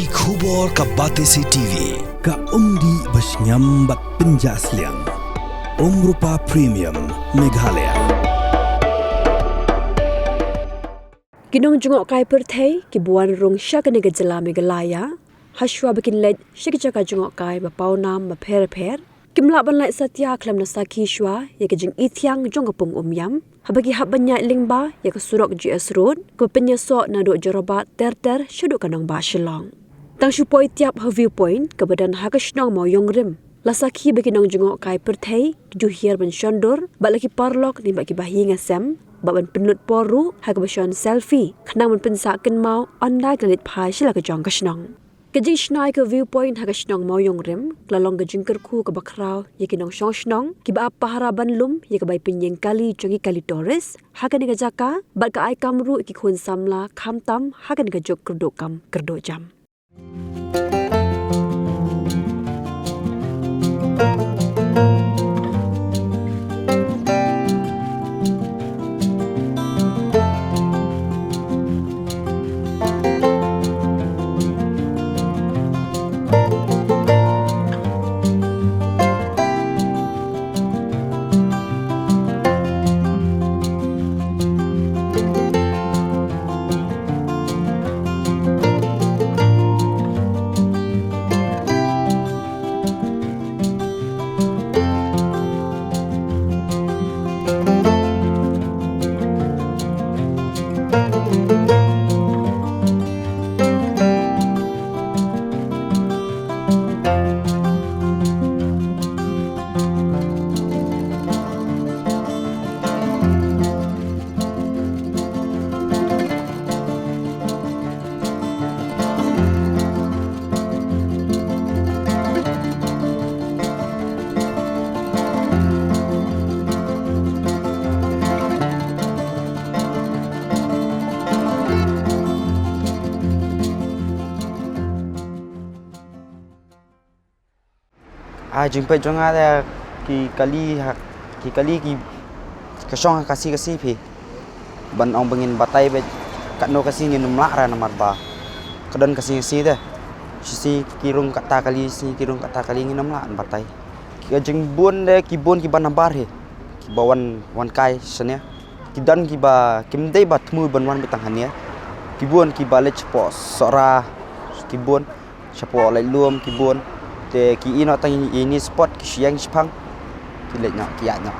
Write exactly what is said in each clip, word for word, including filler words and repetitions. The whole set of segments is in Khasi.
Ki khubor ka Batesi T V, ka umdih ba shngiam bad pynjah sliang. Umrupa Premium, Meghalaya. Ki nongjngohkai pyrthei kiba wan rung sha kane ka jylla Meghalaya, hashwa ba kin leit sha ki jaka jngohkai ba pawnam ba pher pher, kim lah ban lait satia khlem da sakhi shwa ïa ka jingithiang jong ka pung Umïam haba ki hap ban ïaid lyngba ïa ka surok G S Road kaba pynïasoh naduh Jorabat ter ter shaduh ka nongbah Shillong. Tang shu poi tiap ha viewpoint kaba don ha ka shnong Mawïongrim, la sakhi ba ki nongjngohkai pyrthei ki ju hiar ban shondur bad la ki paralok ne bad ki bahaïing hasem bad ban pynlut por ruh ha kaba shon selfie khnang ban pynsah kynmaw ynda ki la leit phai sha la ka jong ka shnong. Ka jingshna ïa ka viewpoint ha ka shnong Mawïongrim ka la long ka jingkyrkhu kaba khraw ïa ki nongshong shnong kiba ap pahara ban lum ïa ka bai pynïeng kali jong ki kali tourist ha kane ka jaka bad ka ai kam ruh ïa ki khun samla khamtam ha kane ka juk kyrduh kam kyrduh jam. Ah, jingpeit jong nga te ki kali ha, ki kali ki ka shong ha ka sngi ka sngi phi. Ban ong ba ngin batai beit katno ka sngi ngin ym lah re namar ba ka don ka sngi ka sngi te. Shi sngi ki rung kata kali, sngi ki rung kata kali, ngin ym lah ban batai. Ki ka jingbun te ki bun kiba nabar hi. Kiba wan, wan kai shane. Ki don kiba kim dei ba thmu ban wan beit tang hangne. Ki bun kiba leit shapoh Sohra, ki bun shapoh Laitlum ki bun. Te ki ïeh noh tang ïa ine spot ki shu ïeng shipang. Ki leit noh, ki ïaid noh.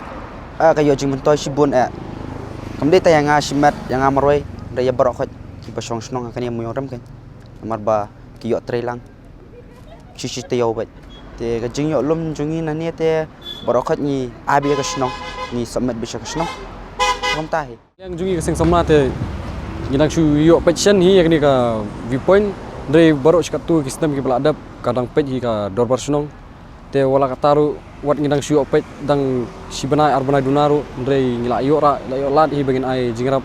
Ah, ka ïoh jingmyntoi shibun eh. Kam dei tang ïa nga shimet, ïa nga marwei, hynrei ïa baroh khoit kiba shong shnong ha kane Mawïongrim kein. Namar ba ki ïoh trei lang. Shi shi taïew beit. Te ka jingïoh lum jong ngi nangne te baroh khoit ngi ai beit ïa ka shnong, ngi submit beit sha ka shnong. Kumta hi. Liang jong ngi ka seng samla te ngi dang shu ïoh peit shen hi ïa kane ka viewpoint. Hynrei baroh shi katto ki snem kiba la dep ka dang peit hi ka dorbar shnong. Te wat la katta ruh wat ngi dang shu ïoh peit dang shi bnai ar bnai duna ruh, hynrei ngi la ïoh rah, la ïoh lad hi ba ngin ai jingïarap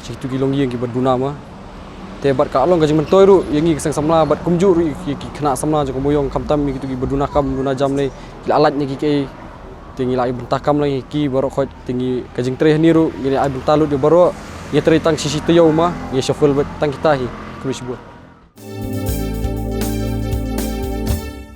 sha kito ki longïing kiba duna ma. Te bad ka long ka jingmyntoi ruh ïa ngi ka seng samla bad kumjuh ruh ïa ki, ki khynnah samla jong ka Mawïong khamtam ïa kito kiba duna kam duna jam ne ki la lait ne ki kaei. Te ngi la ai bynta kam lang ïa ki baroh khoit, te ngi ka jingtrei hangne ruh ngi la ai bynta lut ïa baroh, ngi trei tang shi shi taïew ma, ngi shuffle beit tang kita hi. Khublei shibun.